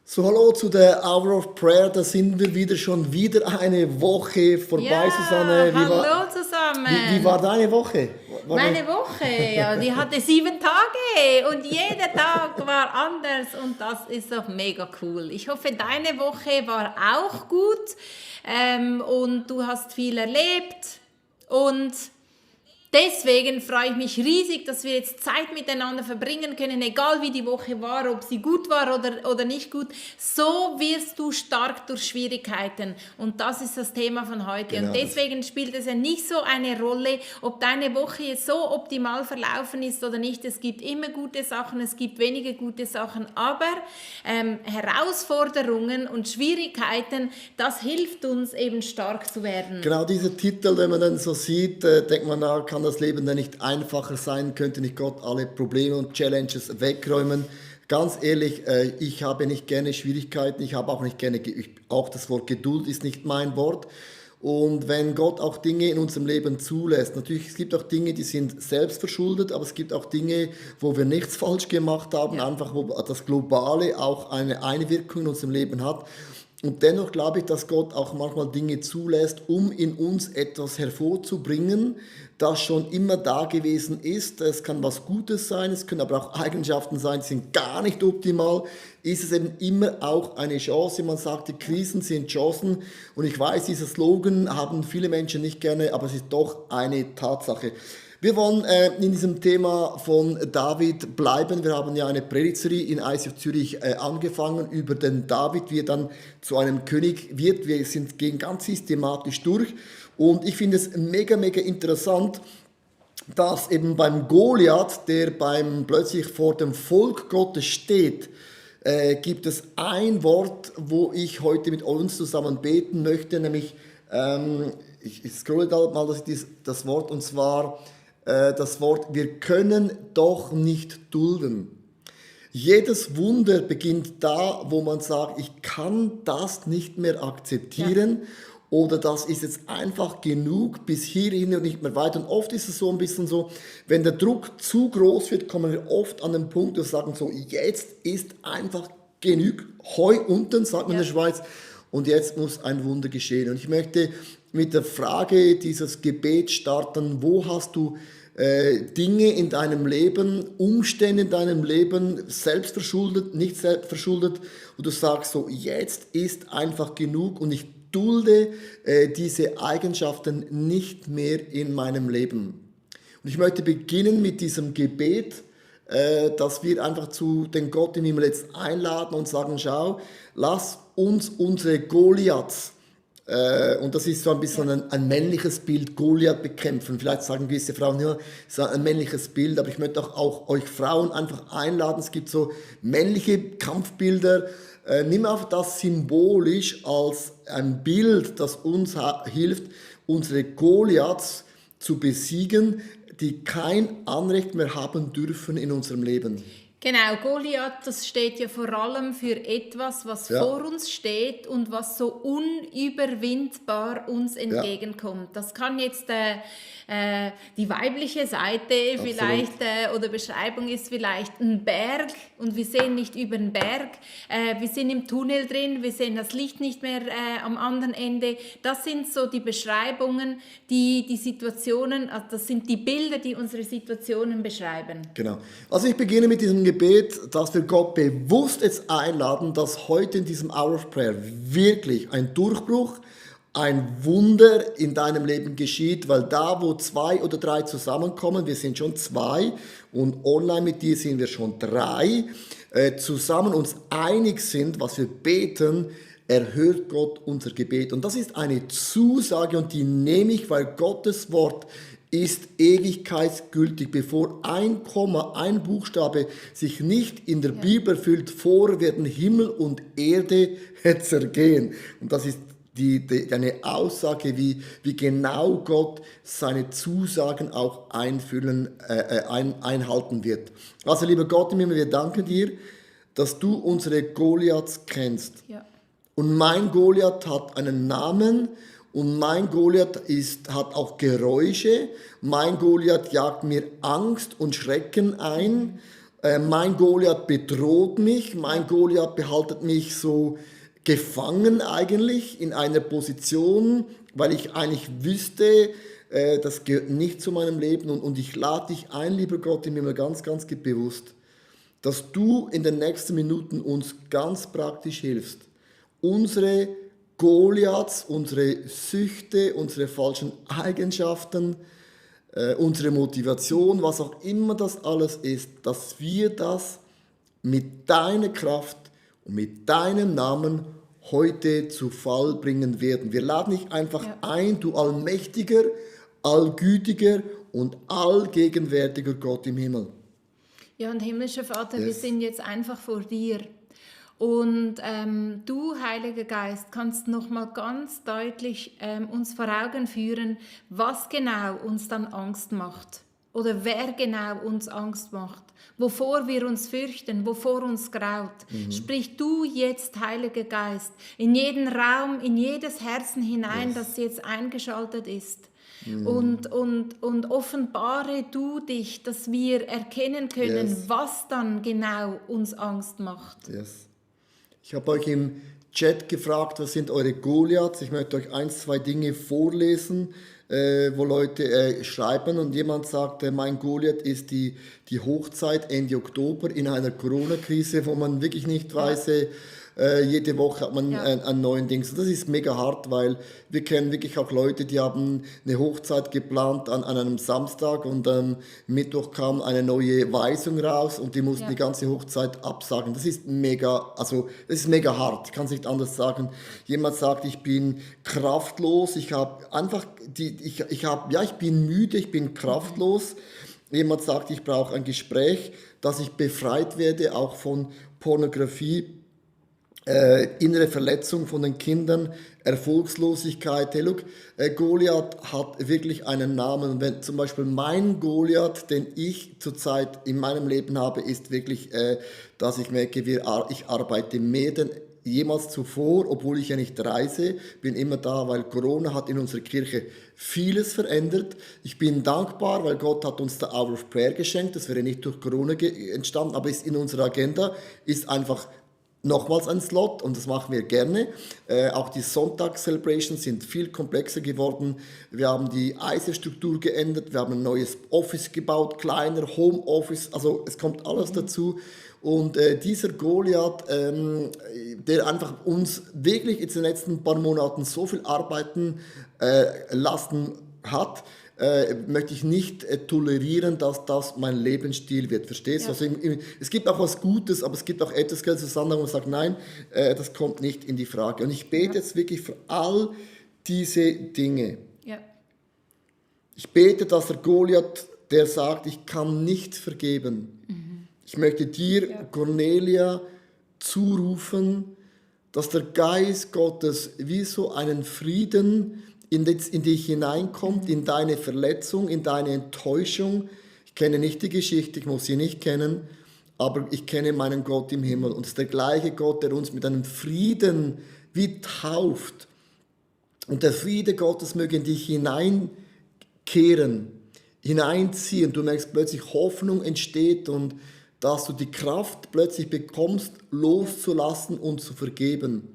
So, hallo zu der Hour of Prayer. Da sind wir schon wieder eine Woche vorbei, Ja, Susanne. hallo Wie war zusammen. deine Woche? Meine Woche, ja, die hatte 7 Tage und jeder Tag war anders und das ist doch mega cool. Ich hoffe, deine Woche war auch gut und du hast viel erlebt und deswegen freue ich mich riesig, dass wir jetzt Zeit miteinander verbringen können, egal wie die Woche war, ob sie gut war oder nicht gut. So wirst du stark durch Schwierigkeiten. Und das ist das Thema von heute. Und Genau, das. deswegen spielt es ja nicht so eine Rolle, ob deine Woche jetzt so optimal verlaufen ist oder nicht. Es gibt immer gute Sachen, es gibt wenige gute Sachen. Aber Herausforderungen und Schwierigkeiten, das hilft uns eben stark zu werden. Genau dieser Titel, wenn man dann so sieht, denkt man, na, kann das Leben dann nicht einfacher sein? Könnte nicht Gott alle Probleme und Challenges wegräumen? Ganz ehrlich, ich habe nicht gerne Schwierigkeiten, ich habe auch nicht gerne, auch das Wort Geduld ist nicht mein Wort. Und wenn Gott auch Dinge in unserem Leben zulässt, natürlich, es gibt auch Dinge, die sind selbstverschuldet, aber es gibt auch Dinge, wo wir nichts falsch gemacht haben, einfach wo das Globale auch eine Einwirkung in unserem Leben hat. Und dennoch glaube ich, dass Gott auch manchmal Dinge zulässt, um in uns etwas hervorzubringen, das schon immer da gewesen ist. Es kann was Gutes sein, es können aber auch Eigenschaften sein, die sind gar nicht optimal. Ist es eben immer auch eine Chance. Man sagt, die Krisen sind Chancen. Und ich weiß, dieser Slogan haben viele Menschen nicht gerne, aber es ist doch eine Tatsache. Wir wollen in diesem Thema von David bleiben. Wir haben ja eine Predigtserie in ICF Zürich angefangen über den David, wie er dann zu einem König wird. Gehen ganz systematisch durch. Und ich finde es mega, mega interessant, dass eben beim Goliath, der plötzlich vor dem Volk Gottes steht, gibt es ein Wort, wo ich heute mit uns zusammen beten möchte, nämlich, ich scrolle da mal das Wort, und zwar das Wort, wir können doch nicht dulden. Jedes Wunder beginnt da, wo man sagt, ich kann das nicht mehr akzeptieren. Ja. Oder das ist jetzt einfach genug bis hierhin und nicht mehr weiter. Und oft ist es so ein bisschen so, wenn der Druck zu groß wird, kommen wir oft an den Punkt, dass wir sagen, so jetzt ist einfach genug, Heu unten, sagt man in der Schweiz, und jetzt muss ein Wunder geschehen. Und ich möchte mit der Frage dieses Gebets starten, wo hast du Dinge in deinem Leben, Umstände in deinem Leben, selbstverschuldet, nicht selbstverschuldet, und du sagst so, jetzt ist einfach genug und ich dulde diese Eigenschaften nicht mehr in meinem Leben. Und ich möchte beginnen mit diesem Gebet, dass wir einfach zu den Gott im Himmel jetzt einladen und sagen, schau, lass uns unsere Goliaths, und das ist so ein bisschen ein männliches Bild, Goliath bekämpfen. Vielleicht sagen gewisse Frauen, ja, das ist ein männliches Bild, aber ich möchte auch euch Frauen einfach einladen. Es gibt so männliche Kampfbilder. Nimm auf das symbolisch als ein Bild, das uns hilft, unsere Goliaths zu besiegen, die kein Anrecht mehr haben dürfen in unserem Leben. Genau, Goliath, das steht ja vor allem für etwas, was vor uns steht und was so unüberwindbar uns entgegenkommt. Das kann jetzt die weibliche Seite vielleicht oder Beschreibung ist vielleicht ein Berg und wir sehen nicht über den Berg. Wir sind im Tunnel drin, wir sehen das Licht nicht mehr am anderen Ende. Das sind so die Beschreibungen, die Situationen, also das sind die Bilder, die unsere Situationen beschreiben. Genau. Also ich beginne mit diesem Gebet, dass wir Gott bewusst jetzt einladen, dass heute in diesem Hour of Prayer wirklich ein Durchbruch, ein Wunder in deinem Leben geschieht, weil da, wo 2 oder 3 zusammenkommen, wir sind schon 2 und online mit dir sind wir schon 3, zusammen uns einig sind, was wir beten, erhört Gott unser Gebet. Und das ist eine Zusage und die nehme ich, weil Gottes Wort ist ewigkeitsgültig. Bevor ein Komma, ein Buchstabe sich nicht in der Bibel erfüllt, vor werden Himmel und Erde zergehen. Und das ist eine Aussage, wie genau Gott seine Zusagen auch einhalten wird. Also lieber Gott im Himmel, wir danken dir, dass du unsere Goliaths kennst. Ja. Und mein Goliath hat einen Namen und mein Goliath hat auch Geräusche. Mein Goliath jagt mir Angst und Schrecken ein. Mein Goliath bedroht mich, mein Goliath behaltet mich so gefangen eigentlich in einer Position, weil ich eigentlich wüsste, das gehört nicht zu meinem Leben und ich lade dich ein, lieber Gott, in mir ganz, ganz bewusst, dass du in den nächsten Minuten uns ganz praktisch hilfst, unsere Goliaths, unsere Süchte, unsere falschen Eigenschaften, unsere Motivation, was auch immer das alles ist, dass wir das mit deiner Kraft und mit deinem Namen heute zu Fall bringen werden. Wir laden dich einfach ein, du allmächtiger, allgütiger und allgegenwärtiger Gott im Himmel. Ja, und himmlischer Vater, wir sind jetzt einfach vor dir. Und du, Heiliger Geist, kannst nochmal ganz deutlich uns vor Augen führen, was genau uns dann Angst macht. Oder wer genau uns Angst macht. Wovor wir uns fürchten, wovor uns graut. Sprich du jetzt, Heiliger Geist, in jeden Raum, in jedes Herzen hinein, das jetzt eingeschaltet ist. Und offenbare du dich, dass wir erkennen können, was dann genau uns Angst macht. Yes. Ich habe euch im Chat gefragt, was sind eure Goliaths? Ich möchte euch 1, 2 Dinge vorlesen, wo Leute schreiben und jemand sagt, mein Goliath ist die Hochzeit Ende Oktober in einer Corona-Krise, wo man wirklich nicht weiß, jede Woche hat man einen neuen Ding. Das ist mega hart, weil wir kennen wirklich auch Leute, die haben eine Hochzeit geplant an einem Samstag und am Mittwoch kam eine neue Weisung raus und die mussten die ganze Hochzeit absagen. Das ist mega hart, ich kann es nicht anders sagen. Jemand sagt, ich bin kraftlos, ich bin müde, ich bin kraftlos. Jemand sagt, ich brauche ein Gespräch, dass ich befreit werde, auch von Pornografie. Innere Verletzung von den Kindern, Erfolgslosigkeit. Hey, look, Goliath hat wirklich einen Namen. Und wenn zum Beispiel mein Goliath, den ich zurzeit in meinem Leben habe, ist wirklich, dass ich merke, ich arbeite mehr denn jemals zuvor, obwohl ich ja nicht reise, bin immer da, weil Corona hat in unserer Kirche vieles verändert. Ich bin dankbar, weil Gott hat uns the Hour of Prayer geschenkt. Das wäre nicht durch Corona entstanden, aber ist in unserer Agenda, ist einfach nochmals ein Slot und das machen wir gerne. Auch die Sonntags-Celebrations sind viel komplexer geworden. Wir haben die Eisenstruktur geändert, wir haben ein neues Office gebaut, kleiner Homeoffice, also es kommt alles dazu. Und dieser Goliath, der einfach uns wirklich in den letzten paar Monaten so viel arbeiten lassen hat, möchte ich nicht tolerieren, dass das mein Lebensstil wird. Verstehst du? Also es gibt auch was Gutes, aber es gibt auch etwas, wo man sagt, nein, das kommt nicht in die Frage. Und ich bete jetzt wirklich für all diese Dinge. Ja. Ich bete, dass der Goliath, der sagt, ich kann nicht vergeben. Ich möchte dir, Cornelia, zurufen, dass der Geist Gottes wie so einen Frieden in dich hineinkommt, in deine Verletzung, in deine Enttäuschung. Ich kenne nicht die Geschichte, ich muss sie nicht kennen, aber ich kenne meinen Gott im Himmel. Und es ist der gleiche Gott, der uns mit einem Frieden wie tauft. Und der Friede Gottes möge in dich hineinkehren, hineinziehen. Du merkst plötzlich, Hoffnung entsteht und dass du die Kraft plötzlich bekommst, loszulassen und zu vergeben.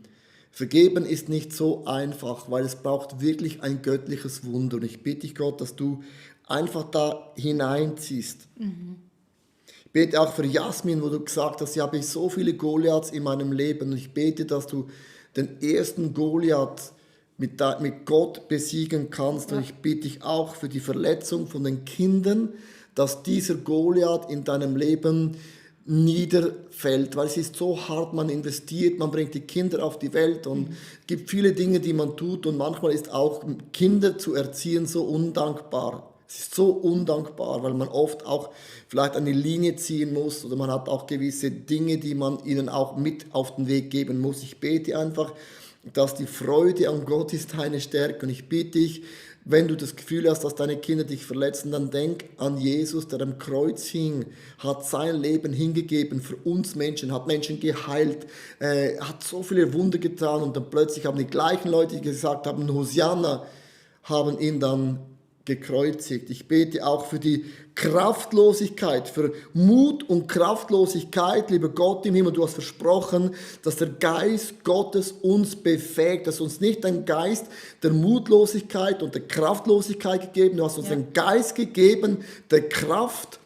Vergeben ist nicht so einfach, weil es braucht wirklich ein göttliches Wunder. Und ich bitte dich, Gott, dass du einfach da hineinziehst. Ich bete auch für Jasmin, wo du gesagt hast, ich habe so viele Goliaths in meinem Leben. Und ich bete, dass du den ersten Goliath mit Gott besiegen kannst. Und ich bitte dich auch für die Verletzung von den Kindern, dass dieser Goliath in deinem Leben niederfällt, weil es ist so hart, man investiert, man bringt die Kinder auf die Welt und es gibt viele Dinge, die man tut und manchmal ist auch Kinder zu erziehen so undankbar. Es ist so undankbar, weil man oft auch vielleicht eine Linie ziehen muss oder man hat auch gewisse Dinge, die man ihnen auch mit auf den Weg geben muss. Ich bete einfach, dass die Freude an Gott ist deine Stärke und ich bitte dich, wenn du das Gefühl hast, dass deine Kinder dich verletzen, dann denk an Jesus, der am Kreuz hing, hat sein Leben hingegeben für uns Menschen, hat Menschen geheilt, hat so viele Wunder getan und dann plötzlich haben die gleichen Leute, die gesagt haben, Hosianna, haben ihn dann gekreuzigt. Ich bete auch für die Kraftlosigkeit, für Mut und Kraftlosigkeit, lieber Gott im Himmel. Du hast versprochen, dass der Geist Gottes uns befähigt, dass uns nicht ein Geist der Mutlosigkeit und der Kraftlosigkeit gegeben. Du hast uns einen Geist gegeben, der Kraft,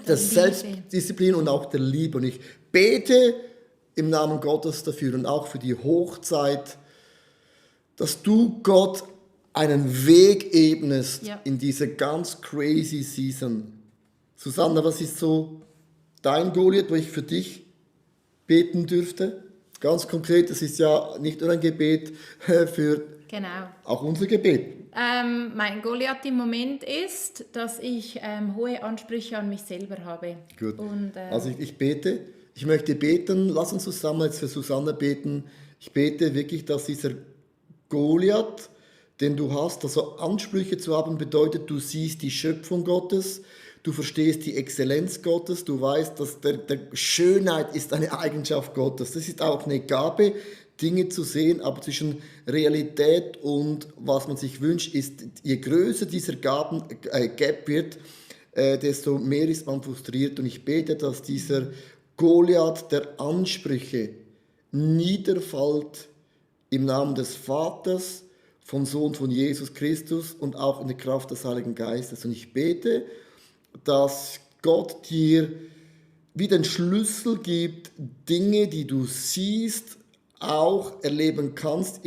der Selbstdisziplin und auch der Liebe. Und ich bete im Namen Gottes dafür und auch für die Hochzeit, dass du, Gott, einen Weg ebnest in diese ganz crazy Season. Susanna, was ist so dein Goliath, wo ich für dich beten dürfte? Ganz konkret, das ist ja nicht nur ein Gebet für auch unser Gebet. Mein Goliath im Moment ist, dass ich hohe Ansprüche an mich selber habe. Gut. Und, also ich bete, ich möchte beten, lass uns zusammen jetzt für Susanna beten. Ich bete wirklich, dass dieser Goliath, den du hast, also Ansprüche zu haben, bedeutet, du siehst die Schöpfung Gottes, du verstehst die Exzellenz Gottes, du weißt, dass der Schönheit ist eine Eigenschaft Gottes. Das ist auch eine Gabe, Dinge zu sehen, aber zwischen Realität und was man sich wünscht, ist, je größer dieser Gap wird, desto mehr ist man frustriert. Und ich bete, dass dieser Goliath der Ansprüche niederfällt im Namen des Vaters, vom Sohn von Jesus Christus und auch in der Kraft des Heiligen Geistes. Und ich bete, dass Gott dir wie den Schlüssel gibt, Dinge, die du siehst, auch erleben kannst,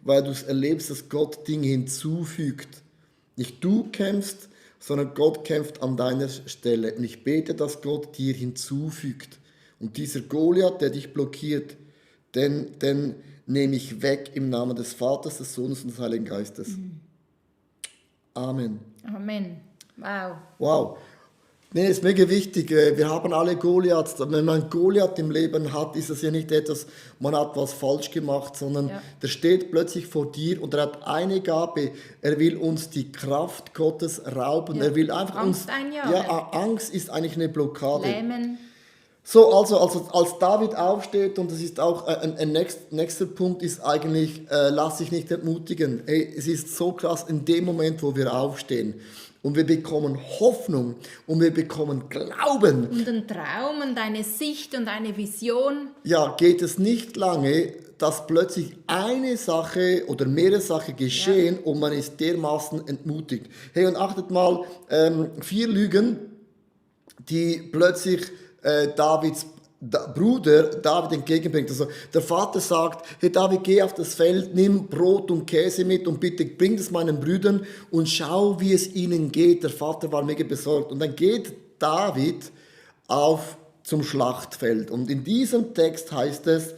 weil du es erlebst, dass Gott Dinge hinzufügt. Nicht du kämpfst, sondern Gott kämpft an deiner Stelle. Und ich bete, dass Gott dir hinzufügt. Und dieser Goliath, der dich blockiert, den nehme ich weg im Namen des Vaters, des Sohnes und des Heiligen Geistes. Amen. Amen. Wow. Wow. Nee, ist mega wichtig. Wir haben alle Goliaths. Wenn man Goliath im Leben hat, ist es ja nicht etwas, man hat was falsch gemacht, sondern der steht plötzlich vor dir und er hat eine Gabe. Er will uns die Kraft Gottes rauben. Er will einfach Angst einjagen. Angst ist eigentlich eine Blockade. Lähmen. So, also als David aufsteht, und das ist auch ein nächster Punkt, ist eigentlich, lass dich nicht entmutigen. Hey, es ist so krass, in dem Moment, wo wir aufstehen und wir bekommen Hoffnung und wir bekommen Glauben. Und einen Traum und eine Sicht und eine Vision. Ja, geht es nicht lange, dass plötzlich eine Sache oder mehrere Sachen geschehen und man ist dermaßen entmutigt. Hey, und achtet mal, 4 Lügen, die plötzlich Davids Bruder David entgegenbringt. Also der Vater sagt, hey David, geh auf das Feld, nimm Brot und Käse mit und bitte bring das meinen Brüdern und schau, wie es ihnen geht. Der Vater war mega besorgt. Und dann geht David zum Schlachtfeld. Und in diesem Text heißt es,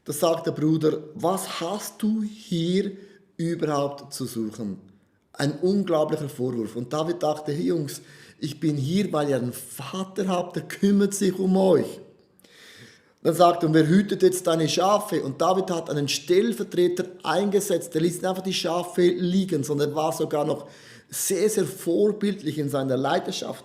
da sagt der Bruder, was hast du hier überhaupt zu suchen? Ein unglaublicher Vorwurf. Und David dachte, hey Jungs, ich bin hier, weil ihr einen Vater habt, der kümmert sich um euch. Dann sagt er, wer hütet jetzt deine Schafe? Und David hat einen Stellvertreter eingesetzt, der ließ nicht einfach die Schafe liegen, sondern war sogar noch sehr, sehr vorbildlich in seiner Leiterschaft.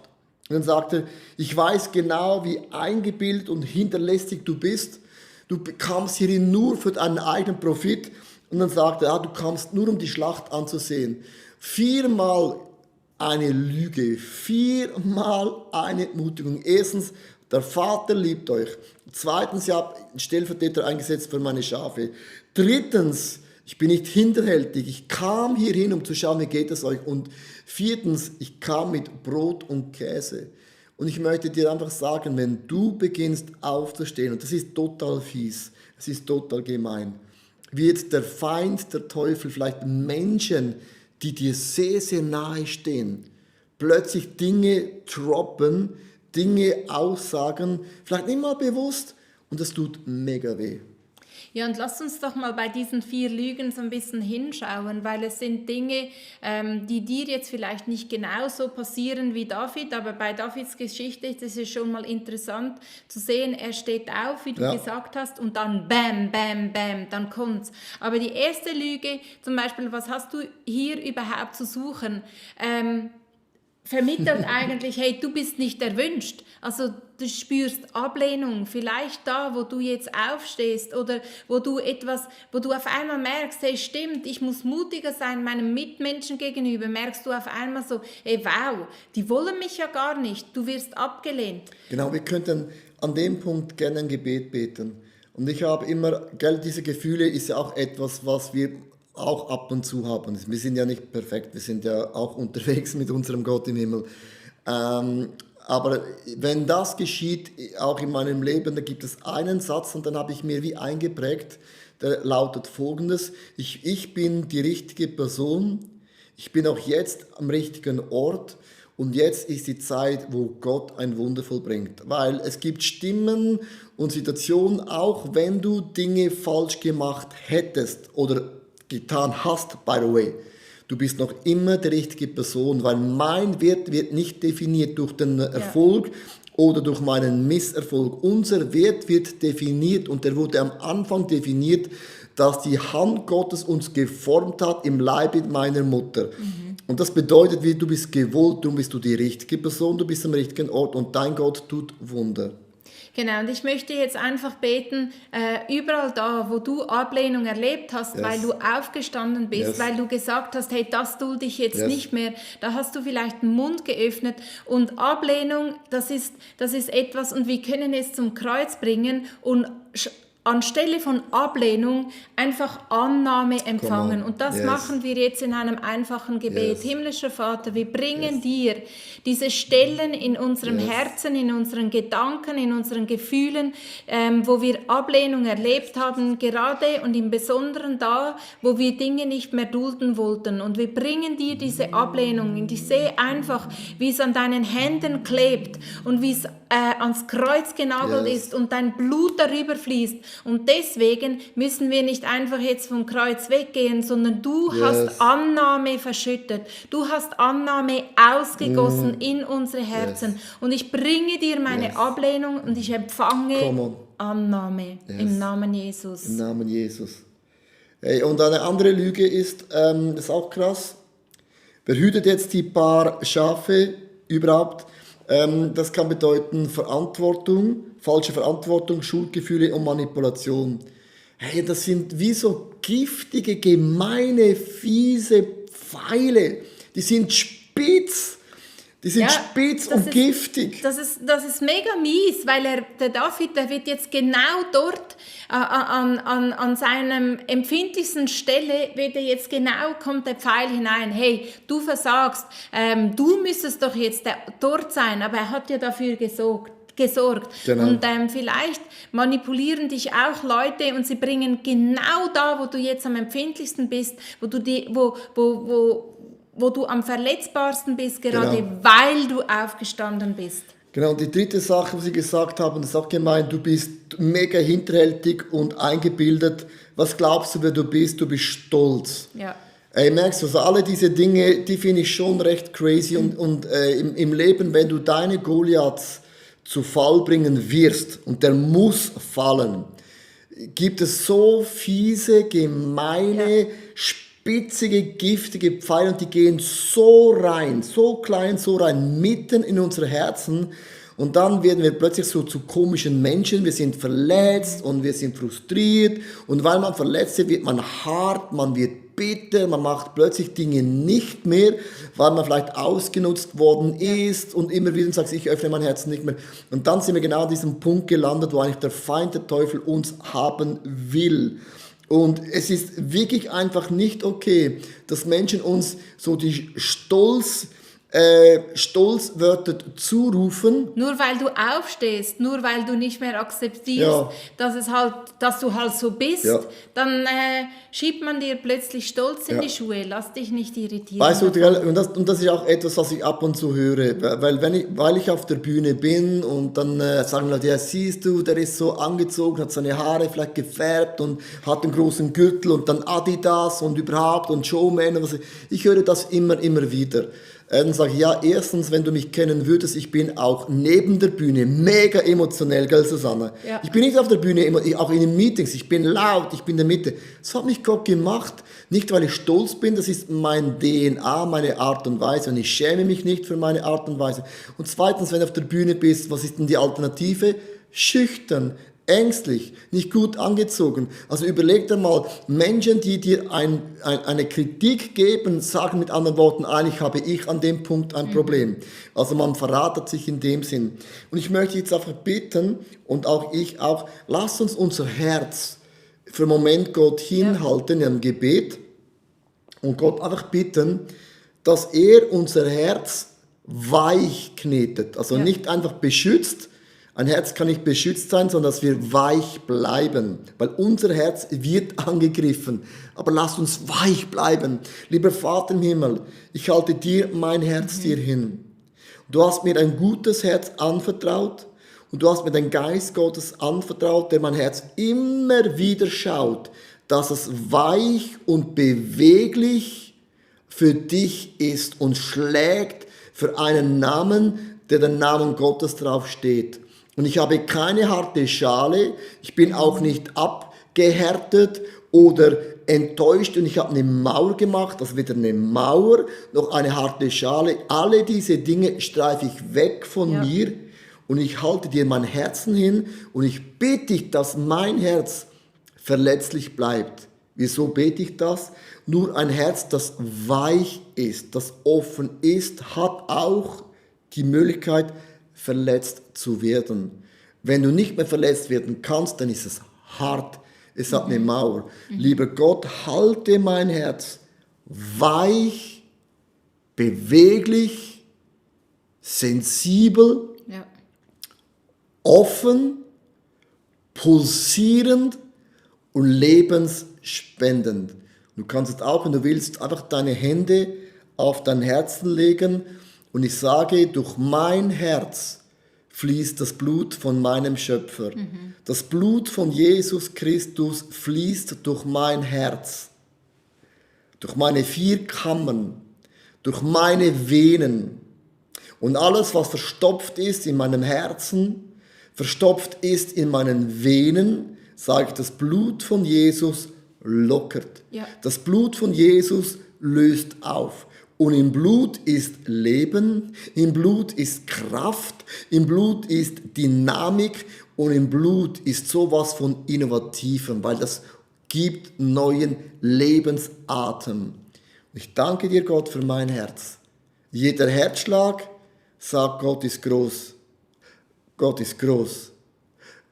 Und dann sagt er, ich weiß genau, wie eingebildet und hinterlistig du bist. Du kamst hierhin nur für deinen eigenen Profit. Und dann sagt er, du kamst nur, um die Schlacht anzusehen. 4-mal eine Lüge, 4-mal eine Entmutigung. Erstens, der Vater liebt euch. Zweitens, ich habe einen Stellvertreter eingesetzt für meine Schafe. Drittens, ich bin nicht hinterhältig. Ich kam hierhin, um zu schauen, wie geht es euch. Und 4, ich kam mit Brot und Käse. Und ich möchte dir einfach sagen, wenn du beginnst aufzustehen, und das ist total fies, es ist total gemein, wird der Feind, der Teufel, vielleicht Menschen, die dir sehr, sehr nahe stehen, plötzlich Dinge droppen, Dinge aussagen, vielleicht nicht mal bewusst, und das tut mega weh. Ja, und lass uns doch mal bei diesen 4 Lügen so ein bisschen hinschauen, weil es sind Dinge, die dir jetzt vielleicht nicht genauso passieren wie David, aber bei Davids Geschichte ist es schon mal interessant zu sehen, er steht auf, wie du gesagt hast, und dann bam, bam, bam, dann kommt's. Aber die erste Lüge, zum Beispiel, was hast du hier überhaupt zu suchen? Vermittelt eigentlich, hey, du bist nicht erwünscht. Also du spürst Ablehnung, vielleicht da, wo du jetzt aufstehst oder wo du auf einmal merkst, hey, stimmt, ich muss mutiger sein meinem Mitmenschen gegenüber, merkst du auf einmal so, hey, wow, die wollen mich ja gar nicht, du wirst abgelehnt. Genau, wir könnten an dem Punkt gerne ein Gebet beten. Und ich habe immer, diese Gefühle ist ja auch etwas, was wir auch ab und zu haben. Wir sind ja nicht perfekt, wir sind ja auch unterwegs mit unserem Gott im Himmel. Aber wenn das geschieht, auch in meinem Leben, da gibt es einen Satz und dann habe ich mir wie eingeprägt, der lautet folgendes: Ich bin die richtige Person, ich bin auch jetzt am richtigen Ort und jetzt ist die Zeit, wo Gott ein Wunder vollbringt. Weil es gibt Stimmen und Situationen, auch wenn du Dinge falsch gemacht hättest oder getan hast, by the way. Du bist noch immer die richtige Person, weil mein Wert wird nicht definiert durch den Erfolg oder durch meinen Misserfolg. Unser Wert wird definiert und der wurde am Anfang definiert, dass die Hand Gottes uns geformt hat im Leibe meiner Mutter. Und das bedeutet, du bist gewollt, darum bist du die richtige Person, du bist am richtigen Ort und dein Gott tut Wunder. Genau, und ich möchte jetzt einfach beten, überall da, wo du Ablehnung erlebt hast, weil du aufgestanden bist, weil du gesagt hast, hey, das dulde ich jetzt nicht mehr, da hast du vielleicht den Mund geöffnet und Ablehnung, das ist etwas und wir können es zum Kreuz bringen und anstelle von Ablehnung einfach Annahme empfangen. Und das machen wir jetzt in einem einfachen Gebet. Himmlischer Vater, wir bringen dir diese Stellen in unserem Herzen, in unseren Gedanken, in unseren Gefühlen, wo wir Ablehnung erlebt haben, gerade und im Besonderen da, wo wir Dinge nicht mehr dulden wollten. Und wir bringen dir diese Ablehnung. Und ich sehe einfach, wie es an deinen Händen klebt und wie es ans Kreuz genagelt ist und dein Blut darüber fließt. Und deswegen müssen wir nicht einfach jetzt vom Kreuz weggehen, sondern du hast Annahme verschüttet. Du hast Annahme ausgegossen in unsere Herzen. Und ich bringe dir meine Ablehnung und ich empfange Annahme im Namen Jesus. Im Namen Jesus. Hey, und eine andere Lüge ist, das ist auch krass, wer hütet jetzt die paar Schafe überhaupt? Das kann bedeuten Verantwortung, falsche Verantwortung, Schuldgefühle und Manipulation. Hey, das sind wie so giftige, gemeine, fiese Pfeile. Die sind spitz. Die sind spitz und giftig. Das ist mega mies, weil der David, der wird jetzt genau dort an seinem empfindlichsten Stelle, kommt der Pfeil hinein. Hey, du versagst, du müsstest doch jetzt dort sein, aber er hat ja dafür gesorgt. Genau. Und vielleicht manipulieren dich auch Leute und sie bringen genau da, wo du jetzt am empfindlichsten bist, wo du am verletzbarsten bist, gerade weil du aufgestanden bist. Genau, und die dritte Sache, was Sie gesagt haben, ist auch gemeint, du bist mega hinterhältig und eingebildet. Was glaubst du, wer du bist? Du bist stolz. Ja. Merkst du, also alle diese Dinge, die finde ich schon recht crazy und im Leben, wenn du deine Goliaths zu Fall bringen wirst und der muss fallen, gibt es so fiese, gemeine, spitzige, giftige Pfeile und die gehen so rein, so klein, so rein, mitten in unsere Herzen und dann werden wir plötzlich so zu komischen Menschen, wir sind verletzt und wir sind frustriert und weil man verletzt ist, wird man hart, man wird bitter, man macht plötzlich Dinge nicht mehr, weil man vielleicht ausgenutzt worden ist und immer wieder sagt, ich öffne mein Herz nicht mehr. Und dann sind wir genau an diesem Punkt gelandet, wo eigentlich der Feind, der Teufel uns haben will. Und es ist wirklich einfach nicht okay, dass Menschen uns so die Stolzwörter zurufen. Nur weil du aufstehst, nur weil du nicht mehr akzeptierst, dass du halt so bist, dann schiebt man dir plötzlich Stolz in die Schuhe. Lass dich nicht irritieren. Weißt du, und das ist auch etwas, was ich ab und zu höre, weil ich auf der Bühne bin und dann sagen Leute, ja siehst du, der ist so angezogen, hat seine Haare vielleicht gefärbt und hat einen großen Gürtel und dann Adidas und überhaupt und Showman und was. Ich höre das immer wieder. Dann sage ich, ja, erstens, wenn du mich kennen würdest, ich bin auch neben der Bühne mega emotionell, gell, Susanne? Ja. Ich bin nicht auf der Bühne, auch in den Meetings, ich bin laut, ich bin in der Mitte. Das hat mich Gott gemacht, nicht weil ich stolz bin, das ist mein DNA, meine Art und Weise und ich schäme mich nicht für meine Art und Weise. Und zweitens, wenn du auf der Bühne bist, was ist denn die Alternative? Schüchtern, ängstlich, nicht gut angezogen. Also überleg dir mal, Menschen, die dir eine Kritik geben, sagen mit anderen Worten, eigentlich habe ich an dem Punkt ein Problem. Also man verratet sich in dem Sinn. Und ich möchte jetzt einfach bitten, und auch ich auch, lasst uns unser Herz für einen Moment Gott hinhalten in einem Gebet und Gott einfach bitten, dass er unser Herz weich knetet. Also nicht einfach beschützt. Ein Herz kann nicht beschützt sein, sondern dass wir weich bleiben, weil unser Herz wird angegriffen. Aber lasst uns weich bleiben. Lieber Vater im Himmel, ich halte dir mein Herz dir hin. Du hast mir ein gutes Herz anvertraut und du hast mir den Geist Gottes anvertraut, der mein Herz immer wieder schaut, dass es weich und beweglich für dich ist und schlägt für einen Namen, der den Namen Gottes drauf steht. Und ich habe keine harte Schale, ich bin auch nicht abgehärtet oder enttäuscht und ich habe eine Mauer gemacht, also weder eine Mauer noch eine harte Schale. Alle diese Dinge streife ich weg von mir und ich halte dir mein Herzen hin und ich bete dich, dass mein Herz verletzlich bleibt. Wieso bete ich das? Nur ein Herz, das weich ist, das offen ist, hat auch die Möglichkeit, verletzt zu werden. Wenn du nicht mehr verletzt werden kannst, dann ist es hart. Es hat eine Mauer. Lieber Gott, halte mein Herz weich, beweglich, sensibel, offen, pulsierend und lebensspendend. Du kannst jetzt auch, wenn du willst, einfach deine Hände auf dein Herzen legen. Und ich sage, durch mein Herz fließt das Blut von meinem Schöpfer. Das Blut von Jesus Christus fließt durch mein Herz, durch meine 4 Kammern, durch meine Venen. Und alles, was verstopft ist in meinem Herzen, verstopft ist in meinen Venen, sage ich, das Blut von Jesus lockert. Ja. Das Blut von Jesus löst auf. Und im Blut ist Leben, im Blut ist Kraft, im Blut ist Dynamik und im Blut ist sowas von Innovativem, weil das gibt neuen Lebensatem. Und ich danke dir, Gott, für mein Herz. Jeder Herzschlag sagt, Gott ist groß. Gott ist groß.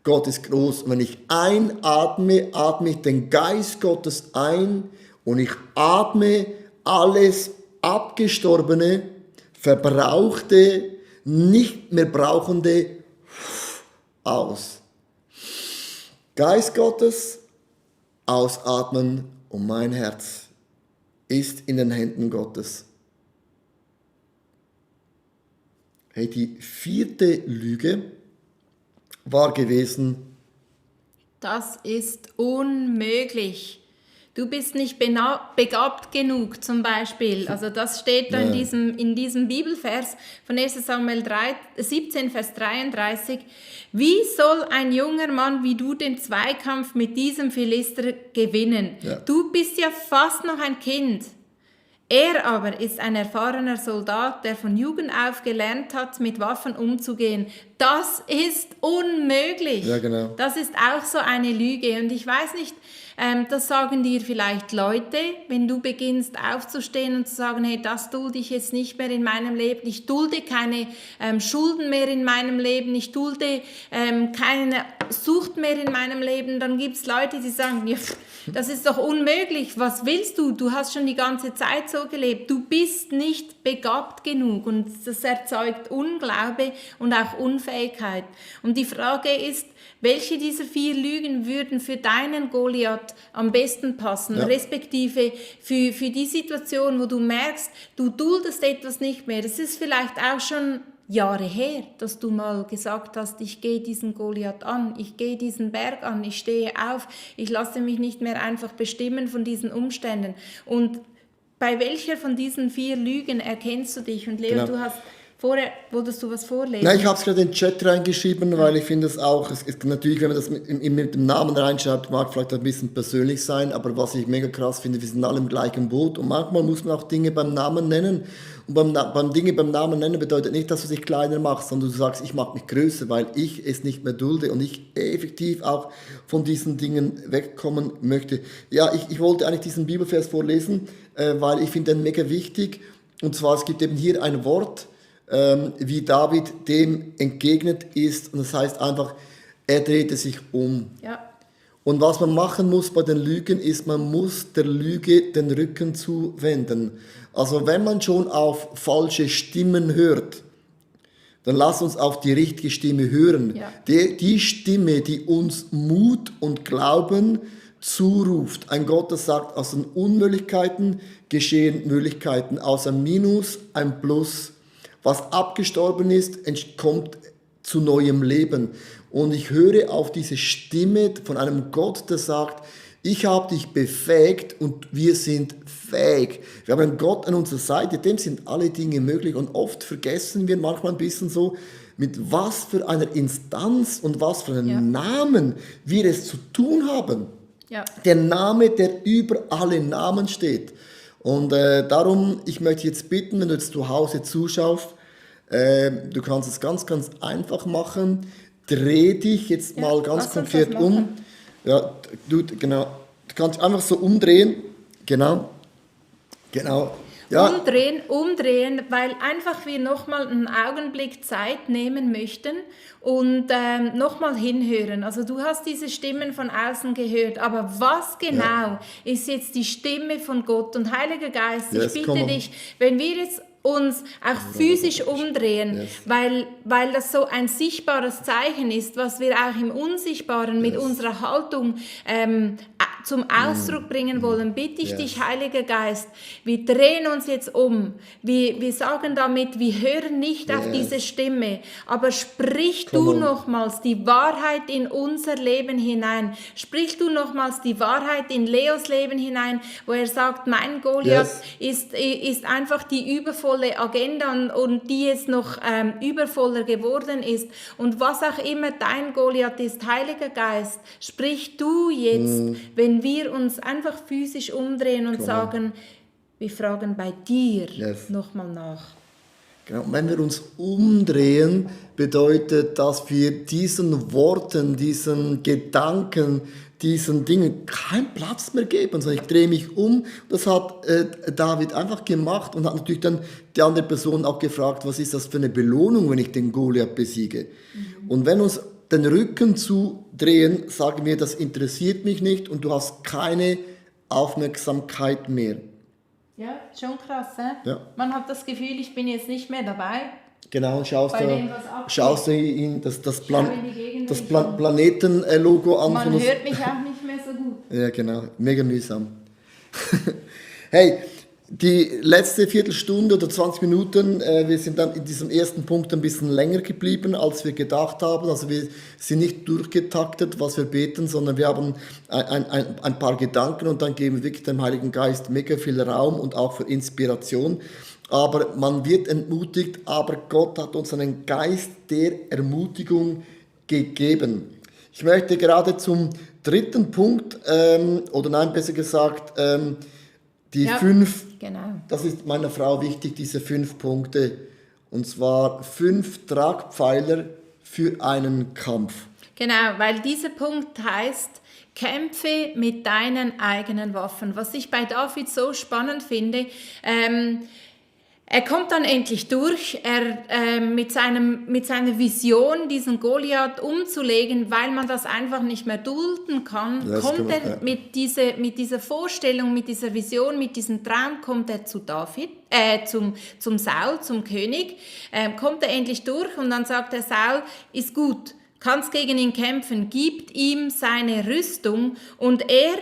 Gott ist groß. Und wenn ich einatme, atme ich den Geist Gottes ein und ich atme alles abgestorbene, verbrauchte, nicht mehr brauchende aus. Geist Gottes, ausatmen und mein Herz ist in den Händen Gottes. Hey, die 4. Lüge war gewesen: Das ist unmöglich. Du bist nicht begabt genug, zum Beispiel. Also das steht da in diesem Bibelvers von 1. Samuel 17, Vers 33. Wie soll ein junger Mann wie du den Zweikampf mit diesem Philister gewinnen? Ja. Du bist ja fast noch ein Kind. Er aber ist ein erfahrener Soldat, der von Jugend auf gelernt hat, mit Waffen umzugehen. Das ist unmöglich. Ja, genau. Das ist auch so eine Lüge. Und ich weiß nicht, das sagen dir vielleicht Leute, wenn du beginnst aufzustehen und zu sagen, hey, das dulde ich jetzt nicht mehr in meinem Leben, ich dulde keine Schulden mehr in meinem Leben, ich dulde keine Sucht mehr in meinem Leben, dann gibt es Leute, die sagen, ja, das ist doch unmöglich, was willst du? Du hast schon die ganze Zeit so gelebt, du bist nicht begabt genug und das erzeugt Unglaube und auch Unfähigkeit. Und die Frage ist, welche dieser 4 Lügen würden für deinen Goliath am besten passen, respektive für die Situation, wo du merkst, du duldest etwas nicht mehr. Das ist vielleicht auch schon Jahre her, dass du mal gesagt hast, ich gehe diesen Goliath an, ich gehe diesen Berg an, ich stehe auf, ich lasse mich nicht mehr einfach bestimmen von diesen Umständen. Und bei welcher von diesen 4 Lügen erkennst du dich? Und Leo, du hast vorher, wolltest du was vorlesen? Nein, ich habe es gerade in den Chat reingeschrieben, weil ich finde es auch, es ist natürlich, wenn man das mit dem Namen reinschreibt, mag vielleicht ein bisschen persönlich sein, aber was ich mega krass finde, wir sind alle im gleichen Boot und manchmal muss man auch Dinge beim Namen nennen. Und beim Dinge beim Namen nennen bedeutet nicht, dass du dich kleiner machst, sondern du sagst, ich mache mich größer, weil ich es nicht mehr dulde und ich effektiv auch von diesen Dingen wegkommen möchte. Ja, ich wollte eigentlich diesen Bibelvers vorlesen, weil ich finde den mega wichtig. Und zwar, es gibt eben hier ein Wort, wie David dem entgegnet ist. Und das heißt einfach, er drehte sich um. Ja. Und was man machen muss bei den Lügen ist, man muss der Lüge den Rücken zuwenden. Also wenn man schon auf falsche Stimmen hört, dann lass uns auf die richtige Stimme hören. Ja. Die Stimme, die uns Mut und Glauben zuruft. Ein Gott, der sagt, aus den Unmöglichkeiten geschehen Möglichkeiten, aus einem Minus ein Plus. Was abgestorben ist, kommt zu neuem Leben. Und ich höre auf diese Stimme von einem Gott, der sagt, ich habe dich befähigt und wir sind fähig. Wir haben einen Gott an unserer Seite, dem sind alle Dinge möglich. Und oft vergessen wir manchmal ein bisschen so, mit was für einer Instanz und was für einem Namen wir es zu tun haben. Ja. Der Name, der über alle Namen steht. Und darum, ich möchte jetzt bitten, wenn du jetzt zu Hause zuschaust, du kannst es ganz, ganz einfach machen. Dreh dich jetzt mal ganz konkret um. Ja, genau. Du kannst einfach so umdrehen. Genau. Ja. Umdrehen, weil einfach wir nochmal einen Augenblick Zeit nehmen möchten und nochmal hinhören. Also du hast diese Stimmen von außen gehört, aber was genau ist jetzt die Stimme von Gott? Und Heiliger Geist, ich bitte dich, wenn wir jetzt uns auch physisch umdrehen, weil das so ein sichtbares Zeichen ist, was wir auch im Unsichtbaren mit unserer Haltung zum Ausdruck bringen wollen, bitte ich dich, Heiliger Geist, wir drehen uns jetzt um. Wir sagen damit, wir hören nicht auf diese Stimme, aber sprich du nochmals die Wahrheit in unser Leben hinein. Sprich du nochmals die Wahrheit in Leos Leben hinein, wo er sagt, mein Goliath ist einfach die übervolle Agenda und die jetzt noch übervoller geworden ist. Und was auch immer dein Goliath ist, Heiliger Geist, sprich du jetzt, wenn wir uns einfach physisch umdrehen und sagen, wir fragen bei dir nochmal nach. Genau. Wenn wir uns umdrehen, bedeutet, dass wir diesen Worten, diesen Gedanken, diesen Dingen keinen Platz mehr geben. Also ich drehe mich um. Das hat David einfach gemacht und hat natürlich dann die andere Person auch gefragt, was ist das für eine Belohnung, wenn ich den Goliath besiege? Und wenn uns den Rücken zudrehen, sagen wir, das interessiert mich nicht und du hast keine Aufmerksamkeit mehr. Ja, schon krass, Ja. Man hat das Gefühl, ich bin jetzt nicht mehr dabei. Genau, schaust du in das das Planeten-Logo an. Man hört mich auch nicht mehr so gut. Ja, genau, mega mühsam. Hey, die letzte Viertelstunde oder 20 Minuten, wir sind dann in diesem ersten Punkt ein bisschen länger geblieben, als wir gedacht haben. Also wir sind nicht durchgetaktet, was wir beten, sondern wir haben ein paar Gedanken und dann geben wir wirklich dem Heiligen Geist mega viel Raum und auch für Inspiration. Aber man wird entmutigt, aber Gott hat uns einen Geist der Ermutigung gegeben. Ich möchte gerade zum dritten Punkt, besser gesagt, die 5, das ist meiner Frau wichtig, diese 5 Punkte. Und zwar 5 Tragpfeiler für einen Kampf. Genau, weil dieser Punkt heißt, kämpfe mit deinen eigenen Waffen. Was ich bei David so spannend finde, er kommt dann endlich durch, mit seiner Vision, diesen Goliath umzulegen, weil man das einfach nicht mehr dulden kann, mit dieser Vorstellung, mit dieser Vision, mit diesem Traum, kommt er zu David, zum Saul, zum König, kommt er endlich durch und dann sagt er, Saul, ist gut, kannst gegen ihn kämpfen, gibt ihm seine Rüstung und er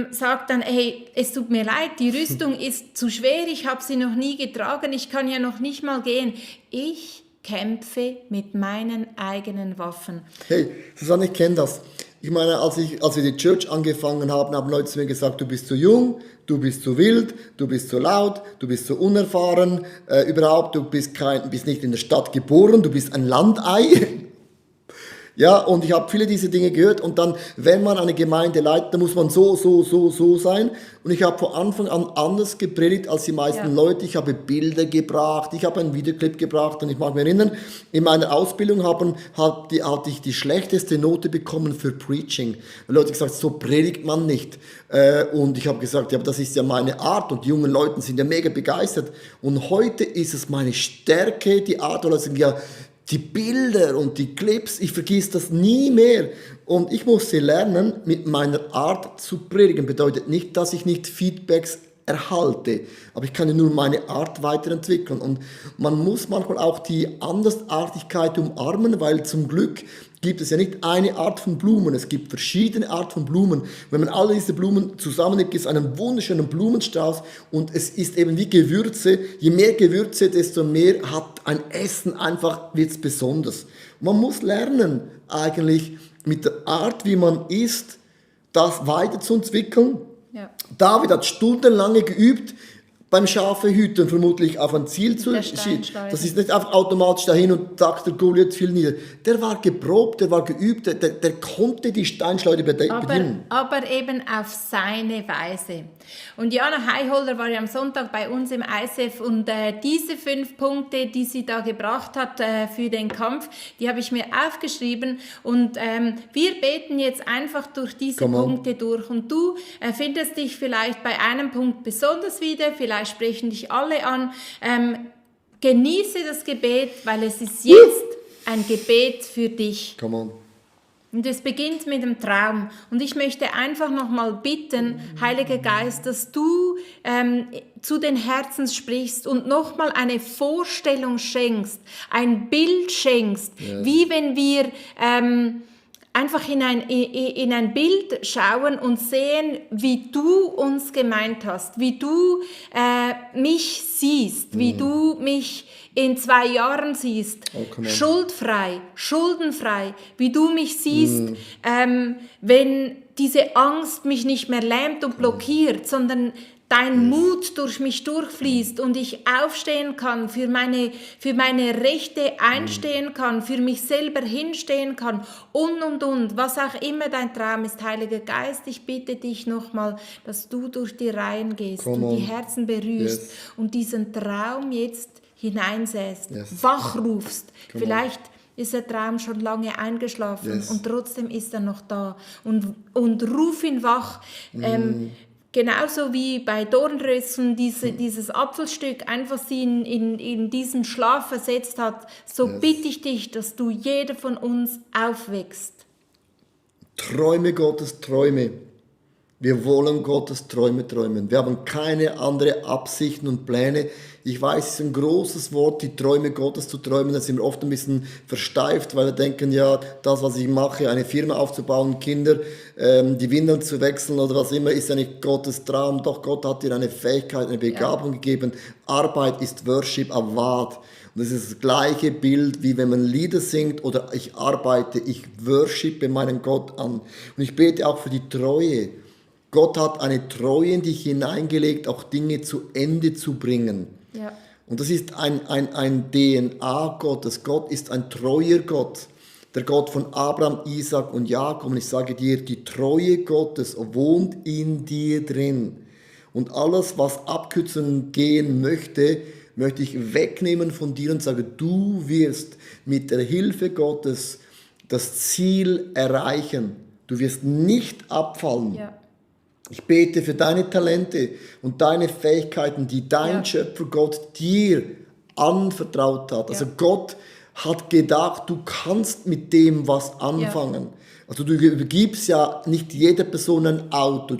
sagt dann, hey, es tut mir leid, die Rüstung ist zu schwer, ich habe sie noch nie getragen, ich kann ja noch nicht mal gehen. Ich kämpfe mit meinen eigenen Waffen. Hey, Susanne, ich kenne das. Ich meine, als wir die Church angefangen haben Leute zu mir gesagt, du bist zu jung, du bist zu wild, du bist zu laut, du bist zu unerfahren, überhaupt, du bist nicht in der Stadt geboren, du bist ein Landei. Ja, und ich habe viele dieser Dinge gehört und dann, wenn man eine Gemeinde leitet, dann muss man so sein. Und ich habe von Anfang an anders gepredigt als die meisten Leute. Ich habe Bilder gebracht, ich habe einen Videoclip gebracht und ich mag mich erinnern, in meiner Ausbildung hatte ich die schlechteste Note bekommen für Preaching. Die Leute haben gesagt, so predigt man nicht. Und ich habe gesagt, ja, aber das ist ja meine Art und die jungen Leute sind ja mega begeistert. Und heute ist es meine Stärke, die Art, weil sie sagen, ja, die Bilder und die Clips, ich vergiss das nie mehr. Und ich musste lernen, mit meiner Art zu predigen. Bedeutet nicht, dass ich nicht Feedbacks erhalte, aber ich kann ja nur meine Art weiterentwickeln. Und man muss manchmal auch die Andersartigkeit umarmen, weil zum Glück gibt es ja nicht eine Art von Blumen, es gibt verschiedene Arten von Blumen. Wenn man alle diese Blumen zusammennimmt, gibt es einen wunderschönen Blumenstrauß und es ist eben wie Gewürze. Je mehr Gewürze, desto mehr hat ein Essen einfach, wird es besonders. Und man muss lernen, eigentlich mit der Art, wie man isst, das weiterzuentwickeln. Ja. David hat stundenlang geübt, beim Schafehüten vermutlich auf ein Ziel zu schieben. Das ist nicht einfach automatisch dahin und sagt der Goliath fiel nieder. Der war geprobt, der war geübt, der konnte die Steinschleuder bedienen. Aber eben auf seine Weise. Und Jana Heiholder war ja am Sonntag bei uns im ICF und diese 5 Punkte, die sie da gebracht hat für den Kampf, die habe ich mir aufgeschrieben und wir beten jetzt einfach durch diese Punkte durch und du findest dich vielleicht bei einem Punkt besonders wieder, vielleicht sprechen dich alle an. Genieße das Gebet, weil es ist jetzt ein Gebet für dich. Come on. Und es beginnt mit dem Traum. Und ich möchte einfach nochmal bitten, Heiliger Geist, dass du zu den Herzen sprichst und nochmal eine Vorstellung schenkst, ein Bild schenkst, wie wenn wir einfach in ein Bild schauen und sehen, wie du uns gemeint hast, wie du mich siehst, wie du mich in 2 Jahren siehst, schuldfrei, schuldenfrei, wie du mich siehst, wenn diese Angst mich nicht mehr lähmt und blockiert, sondern dein Mut durch mich durchfließt und ich aufstehen kann, für meine Rechte einstehen kann, für mich selber hinstehen kann und. Was auch immer dein Traum ist, Heiliger Geist, ich bitte dich nochmal, dass du durch die Reihen gehst und die Herzen berührst und diesen Traum jetzt hineinsäst, wachrufst. Vielleicht ist der Traum schon lange eingeschlafen und trotzdem ist er noch da. Und ruf ihn wach. Genauso wie bei Dornröschen dieses Apfelstück einfach sie in diesen Schlaf versetzt hat, so bitte ich dich, dass du jeder von uns aufwächst. Träume Gottes Träume. Wir wollen Gottes Träume träumen. Wir haben keine anderen Absichten und Pläne. Ich weiß, es ist ein großes Wort, die Träume Gottes zu träumen. Da sind wir oft ein bisschen versteift, weil wir denken, ja, das, was ich mache, eine Firma aufzubauen, Kinder, die Windeln zu wechseln oder was immer, ist ja nicht Gottes Traum. Doch Gott hat dir eine Fähigkeit, eine Begabung gegeben. Arbeit ist Worship, Award. Und das ist das gleiche Bild, wie wenn man Lieder singt oder ich arbeite, ich worshipe meinen Gott an. Und ich bete auch für die Treue. Gott hat eine Treue in dich hineingelegt, auch Dinge zu Ende zu bringen. Ja. Und das ist ein DNA Gottes. Gott ist ein treuer Gott. Der Gott von Abraham, Isaac und Jakob. Und ich sage dir, die Treue Gottes wohnt in dir drin. Und alles, was Abkürzungen gehen möchte ich wegnehmen von dir und sage, du wirst mit der Hilfe Gottes das Ziel erreichen. Du wirst nicht abfallen. Ja. Ich bete für deine Talente und deine Fähigkeiten, die dein Schöpfer Gott dir anvertraut hat. Also Gott hat gedacht, du kannst mit dem was anfangen. Ja. Also du gibst ja nicht jeder Person ein Auto,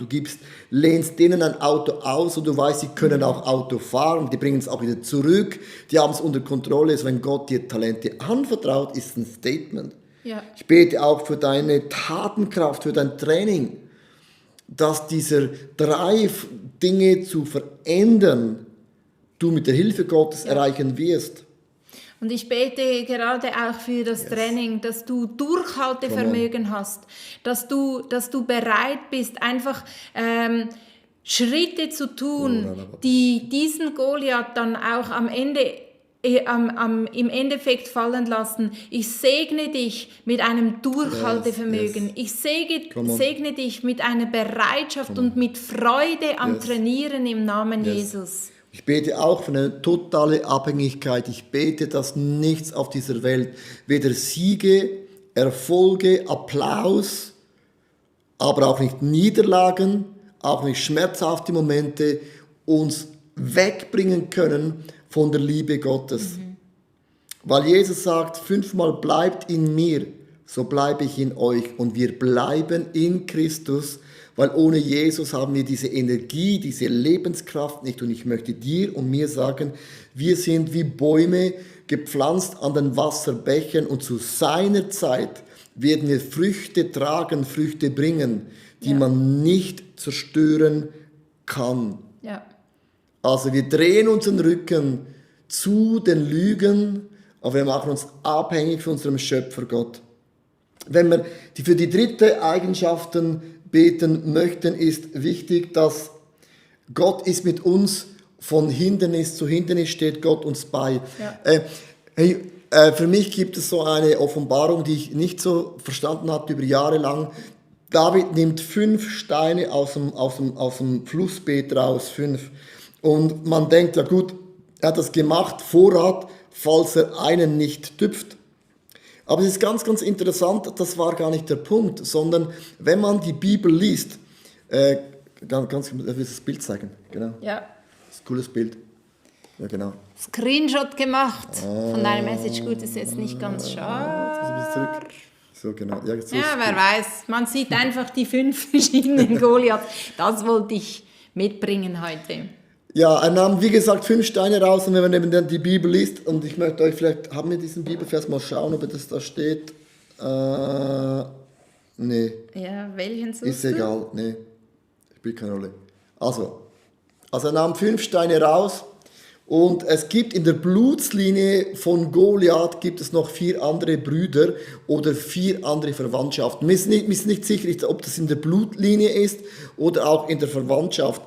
lehnst denen ein Auto aus und du weißt, sie können auch Auto fahren, die bringen es auch wieder zurück, die haben es unter Kontrolle. Also wenn Gott dir Talente anvertraut, ist ein Statement. Ja. Ich bete auch für deine Tatenkraft, für dein Training, dass dieser Drive, Dinge zu verändern, du mit der Hilfe Gottes erreichen wirst. Und ich bete gerade auch für das Training, dass du Durchhaltevermögen hast, dass du bereit bist, einfach Schritte zu tun, die diesen Goliath dann auch am Ende im Endeffekt fallen lassen. Ich segne dich mit einem Durchhaltevermögen. Ich segne dich mit einer Bereitschaft und mit Freude am Trainieren im Namen Jesus. Ich bete auch für eine totale Abhängigkeit. Ich bete, dass nichts auf dieser Welt, weder Siege, Erfolge, Applaus, aber auch nicht Niederlagen, auch nicht schmerzhafte Momente uns wegbringen können von der Liebe Gottes. Weil Jesus sagt, 5-mal bleibt in mir, so bleibe ich in euch. Und wir bleiben in Christus, weil ohne Jesus haben wir diese Energie, diese Lebenskraft nicht. Und ich möchte dir und mir sagen, wir sind wie Bäume gepflanzt an den Wasserbächen und zu seiner Zeit werden wir Früchte tragen, Früchte bringen, die man nicht zerstören kann. Ja. Also wir drehen unseren Rücken zu den Lügen, aber wir machen uns abhängig von unserem Schöpfer Gott. Wenn wir für die dritte Eigenschaften beten möchten, ist wichtig, dass Gott ist mit uns, von Hindernis zu Hindernis steht Gott uns bei. Ja. Für mich gibt es so eine Offenbarung, die ich nicht so verstanden hatte über Jahre lang. David nimmt 5 Steine aus dem Flussbett raus, 5. Und man denkt, ja gut, er hat das gemacht, Vorrat, falls er einen nicht tüpft. Aber es ist ganz, ganz interessant, das war gar nicht der Punkt, sondern wenn man die Bibel liest, willst du das Bild zeigen? Genau. Ja. Das ist ein cooles Bild. Ja, genau. Screenshot gemacht von deiner Message. Gut, ist jetzt nicht ganz scharf. So, genau. Ja, so wer weiß. Man sieht einfach die 5 verschiedenen Goliaths. Das wollte ich mitbringen heute. Ja, er nahm, wie gesagt, 5 Steine raus, und wenn man eben dann die Bibel liest, und ich möchte euch vielleicht, haben wir diesen Bibelvers, mal schauen, ob das da steht. Nee. Ja, welchen suchst du? Ist egal, nee. Spielt keine Rolle. Also er nahm 5 Steine raus, und es gibt in der Blutslinie von Goliath gibt es noch 4 andere Brüder oder 4 andere Verwandtschaften. Wir sind nicht sicher, ob das in der Blutlinie ist oder auch in der Verwandtschaft.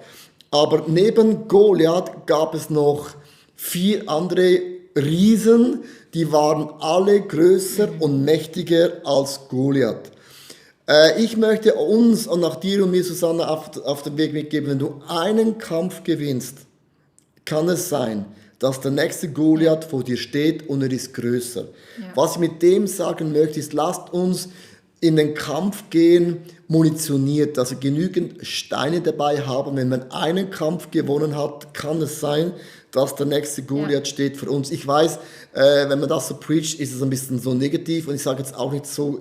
Aber neben Goliath gab es noch 4 andere Riesen, die waren alle größer und mächtiger als Goliath. Ich möchte uns und auch dir und mir, Susanne, auf den Weg mitgeben, wenn du einen Kampf gewinnst, kann es sein, dass der nächste Goliath vor dir steht und er ist größer. Ja. Was ich mit dem sagen möchte, ist, lasst uns in den Kampf gehen, munitioniert, also genügend Steine dabei haben. Wenn man einen Kampf gewonnen hat, kann es sein, dass der nächste Goliath steht für uns. Ich weiß, wenn man das so preacht, ist es ein bisschen so negativ, und ich sage jetzt auch nicht so,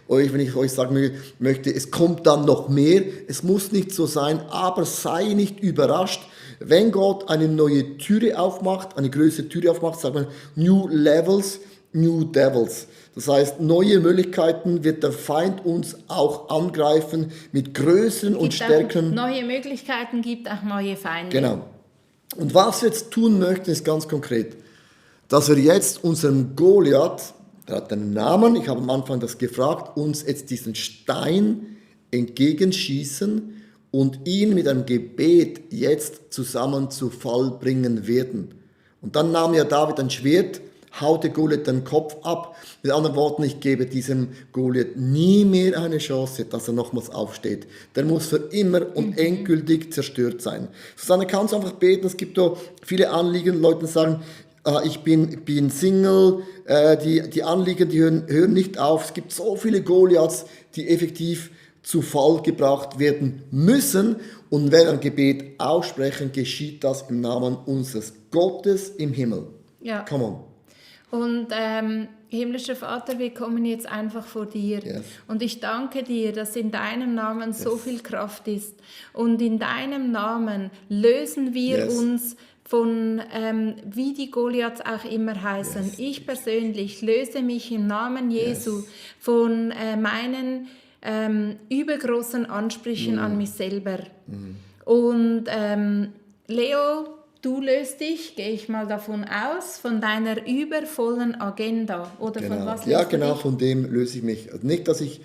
wenn ich euch sagen möchte, es kommt dann noch mehr. Es muss nicht so sein, aber sei nicht überrascht, wenn Gott eine neue Türe aufmacht, eine größere Türe aufmacht, sagt man New Levels, New Devils. Das heißt, neue Möglichkeiten wird der Feind uns auch angreifen mit größeren und stärkeren. Neue Möglichkeiten gibt auch neue Feinde. Genau. Und was wir jetzt tun möchten, ist ganz konkret, dass wir jetzt unserem Goliath, der hat einen Namen, ich habe am Anfang das gefragt, uns jetzt diesen Stein entgegenschießen und ihn mit einem Gebet jetzt zusammen zu Fall bringen werden. Und dann nahm ja David ein Schwert, haute Goliath den Kopf ab. Mit anderen Worten, ich gebe diesem Goliath nie mehr eine Chance, dass er nochmals aufsteht. Der muss für immer und endgültig zerstört sein. Susanne, kannst du einfach beten? Es gibt da viele Anliegen, Leute sagen, ich bin Single, die Anliegen, die hören nicht auf. Es gibt so viele Goliaths, die effektiv zu Fall gebracht werden müssen. Und wenn wir ein Gebet aussprechen, geschieht das im Namen unseres Gottes im Himmel. Ja. Come on. Und himmlischer Vater, wir kommen jetzt einfach vor dir. Yes. Und ich danke dir, dass in deinem Namen so viel Kraft ist. Und in deinem Namen lösen wir uns von, wie die Goliaths auch immer heißen. Ich persönlich löse mich im Namen Jesu von meinen übergroßen Ansprüchen an mich selber. Und Leo, du löst dich, gehe ich mal davon aus, von deiner übervollen Agenda. Oder Genau. von was Ja, löst du genau, dich? von dem löse ich mich. Also nicht, dass ich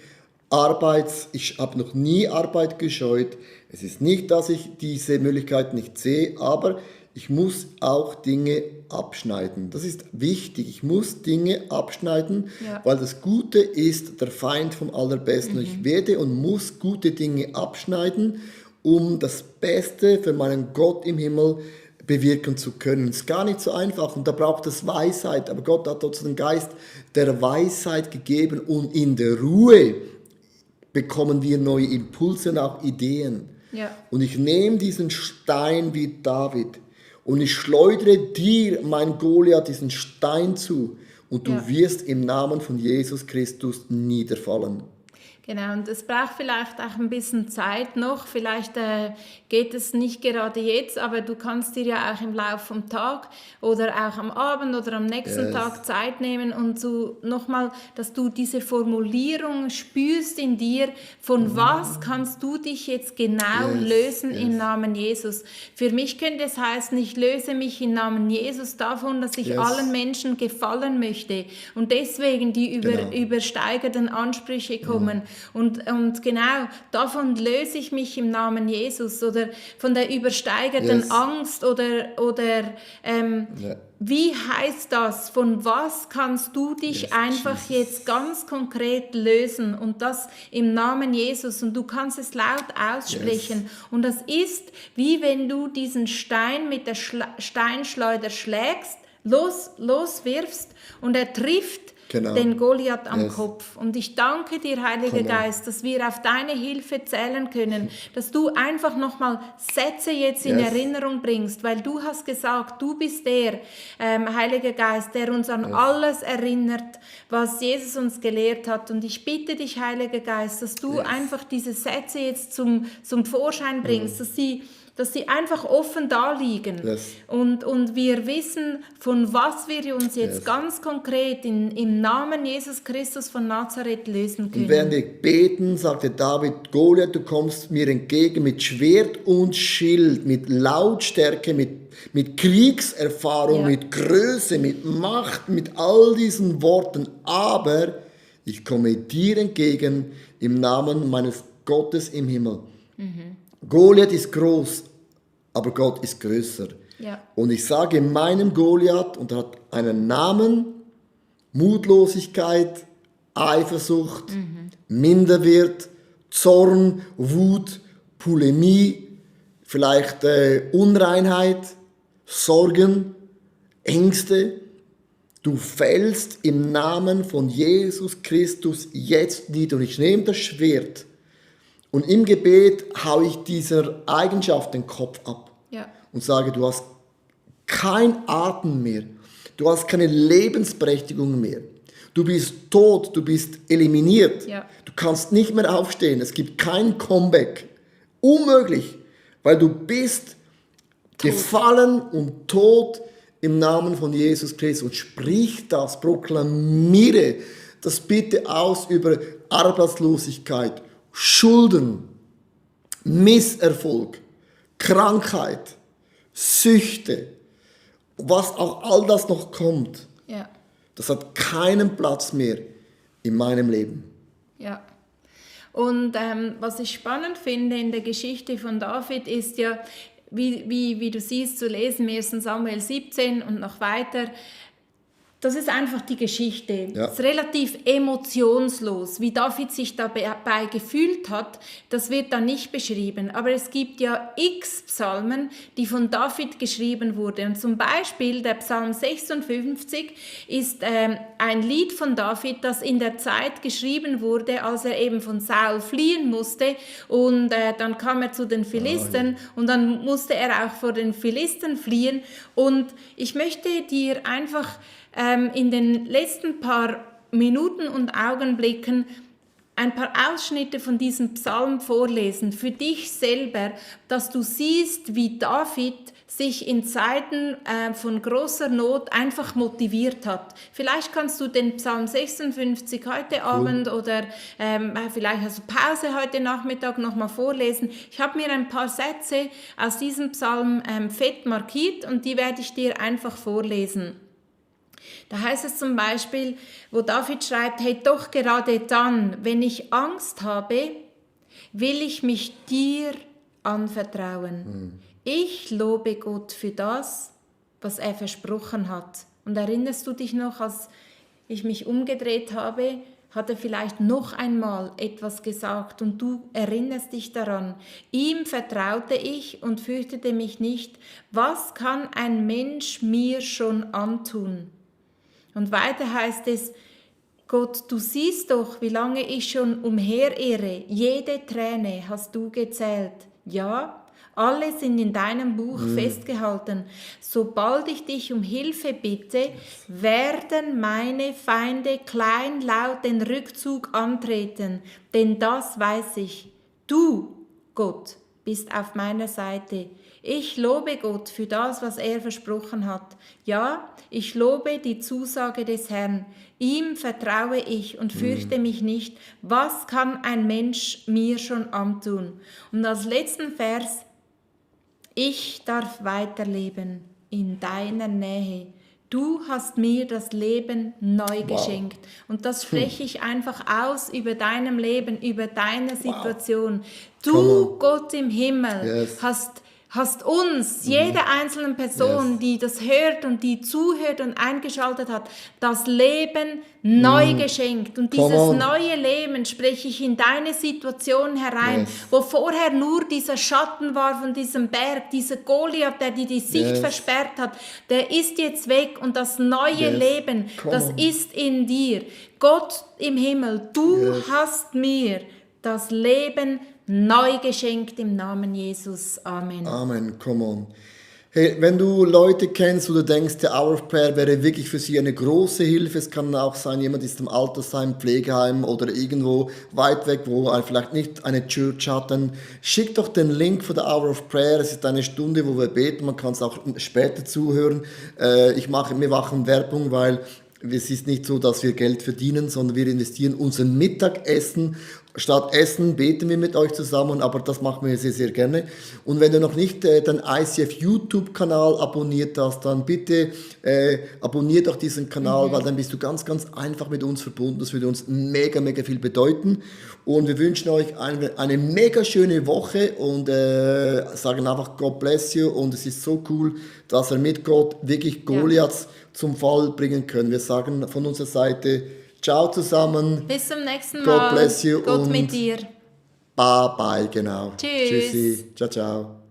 habe noch nie Arbeit gescheut. Es ist nicht, dass ich diese Möglichkeit nicht sehe, aber ich muss auch Dinge abschneiden. Das ist wichtig. Ich muss Dinge abschneiden, Ja. weil das Gute ist der Feind vom Allerbesten. Und ich werde und muss gute Dinge abschneiden, um das Beste für meinen Gott im Himmel bewirken zu können. Es ist gar nicht so einfach und da braucht es Weisheit. Aber Gott hat uns den Geist der Weisheit gegeben und in der Ruhe bekommen wir neue Impulse und auch Ideen. Ja. Und ich nehme diesen Stein wie David und ich schleudere dir, mein Goliath, diesen Stein zu und du Ja. wirst im Namen von Jesus Christus niederfallen. Genau, und es braucht vielleicht auch ein bisschen Zeit noch. Vielleicht geht es nicht gerade jetzt, aber du kannst dir ja auch im Laufe vom Tag oder auch am Abend oder am nächsten Tag Zeit nehmen und so nochmal, dass du diese Formulierung spürst in dir, von was kannst du dich jetzt genau lösen im Namen Jesus. Für mich könnte es heißen, ich löse mich im Namen Jesus davon, dass ich allen Menschen gefallen möchte und deswegen die übersteigerten Ansprüche kommen. Und genau, davon löse ich mich im Namen Jesus oder von der übersteigerten Angst oder wie heißt das? Von was kannst du dich einfach jetzt ganz konkret lösen und das im Namen Jesus und du kannst es laut aussprechen und das ist wie wenn du diesen Stein mit der Steinschleuder schlägst, loswirfst und er trifft den Goliath am Kopf. Und ich danke dir, Heiliger Geist, dass wir auf deine Hilfe zählen können, dass du einfach nochmal Sätze jetzt in Erinnerung bringst, weil du hast gesagt, du bist der, Heiliger Geist, der uns an alles erinnert, was Jesus uns gelehrt hat. Und ich bitte dich, Heiliger Geist, dass du einfach diese Sätze jetzt zum Vorschein bringst, dass sie einfach offen da liegen und wir wissen, von was wir uns jetzt ganz konkret im Namen Jesus Christus von Nazareth lösen können. Und während wir beten, sagte David, Goliath, du kommst mir entgegen mit Schwert und Schild, mit Lautstärke, mit Kriegserfahrung, mit Größe, mit Macht, mit all diesen Worten, aber ich komme dir entgegen im Namen meines Gottes im Himmel. Goliath ist groß, aber Gott ist größer. Ja. Und ich sage meinem Goliath, und er hat einen Namen, Mutlosigkeit, Eifersucht, Minderwert, Zorn, Wut, Polemie, vielleicht Unreinheit, Sorgen, Ängste. Du fällst im Namen von Jesus Christus jetzt nieder. Und ich nehme das Schwert und im Gebet haue ich dieser Eigenschaft den Kopf ab und sage, du hast kein Atem mehr, du hast keine Lebensberechtigung mehr, du bist tot, du bist eliminiert, du kannst nicht mehr aufstehen, es gibt kein Comeback, unmöglich, weil du bist gefallen und tot im Namen von Jesus Christus und sprich das, proklamiere das bitte aus über Arbeitslosigkeit, Schulden, Misserfolg, Krankheit, Süchte, was auch all das noch kommt, das hat keinen Platz mehr in meinem Leben. Ja. Und was ich spannend finde in der Geschichte von David ist ja, wie du siehst, zu lesen, 1. Samuel 17 und noch weiter, das ist einfach die Geschichte. Es ist relativ emotionslos. Wie David sich dabei gefühlt hat, das wird da nicht beschrieben. Aber es gibt ja x Psalmen, die von David geschrieben wurden. Und zum Beispiel der Psalm 56 ist ein Lied von David, das in der Zeit geschrieben wurde, als er eben von Saul fliehen musste. Und dann kam er zu den Philistern und dann musste er auch vor den Philistern fliehen. Und ich möchte dir einfach in den letzten paar Minuten und Augenblicken ein paar Ausschnitte von diesem Psalm vorlesen, für dich selber, dass du siehst, wie David sich in Zeiten von großer Not einfach motiviert hat. Vielleicht kannst du den Psalm 56 heute Abend oder vielleicht hast du Pause heute Nachmittag nochmal vorlesen. Ich habe mir ein paar Sätze aus diesem Psalm fett markiert und die werde ich dir einfach vorlesen. Da heißt es zum Beispiel, wo David schreibt, hey, doch gerade dann, wenn ich Angst habe, will ich mich dir anvertrauen. Ich lobe Gott für das, was er versprochen hat. Und erinnerst du dich noch, als ich mich umgedreht habe, hat er vielleicht noch einmal etwas gesagt und du erinnerst dich daran. Ihm vertraute ich und fürchtete mich nicht. Was kann ein Mensch mir schon antun? Und weiter heißt es, Gott, du siehst doch, wie lange ich schon umherirre. Jede Träne hast du gezählt. Ja, alle sind in deinem Buch festgehalten. Sobald ich dich um Hilfe bitte, werden meine Feinde kleinlaut den Rückzug antreten. Denn das weiß ich. Du, Gott, bist auf meiner Seite. Ich lobe Gott für das, was er versprochen hat. Ja, ich lobe die Zusage des Herrn. Ihm vertraue ich und fürchte mich nicht. Was kann ein Mensch mir schon antun? Und als letzten Vers, ich darf weiterleben in deiner Nähe. Du hast mir das Leben neu geschenkt. Und das spreche ich einfach aus über deinem Leben, über deine Situation. Du, Gott im Himmel, hast uns, jede einzelne Person, die das hört und die zuhört und eingeschaltet hat, das Leben neu geschenkt. Und dieses neue Leben spreche ich in deine Situation herein, wo vorher nur dieser Schatten war von diesem Berg, dieser Goliath, der dir die Sicht versperrt hat, der ist jetzt weg und das neue Leben, das ist in dir. Gott im Himmel, du hast mir das Leben neu geschenkt im Namen Jesus. Amen. Amen, come on. Hey, wenn du Leute kennst, wo du denkst, der Hour of Prayer wäre wirklich für sie eine große Hilfe, es kann auch sein, jemand ist im Altersheim, Pflegeheim oder irgendwo weit weg, wo er vielleicht nicht eine Church hat, dann schick doch den Link für der Hour of Prayer. Es ist eine Stunde, wo wir beten, man kann es auch später zuhören. Wir machen Werbung, weil es ist nicht so, dass wir Geld verdienen, sondern wir investieren unser Mittagessen. Statt Essen beten wir mit euch zusammen, aber das machen wir sehr, sehr gerne. Und wenn du noch nicht den ICF YouTube-Kanal abonniert hast, dann bitte abonnier doch diesen Kanal, weil dann bist du ganz, ganz einfach mit uns verbunden. Das würde uns mega, mega viel bedeuten. Und wir wünschen euch eine mega schöne Woche und sagen einfach God bless you. Und es ist so cool, dass wir mit Gott wirklich Goliaths zum Fall bringen können. Wir sagen von unserer Seite ciao zusammen. Bis zum nächsten Mal. God bless you. Gott und mit dir. Bye bye, genau. Tschüss. Tschüssi. Ciao, ciao.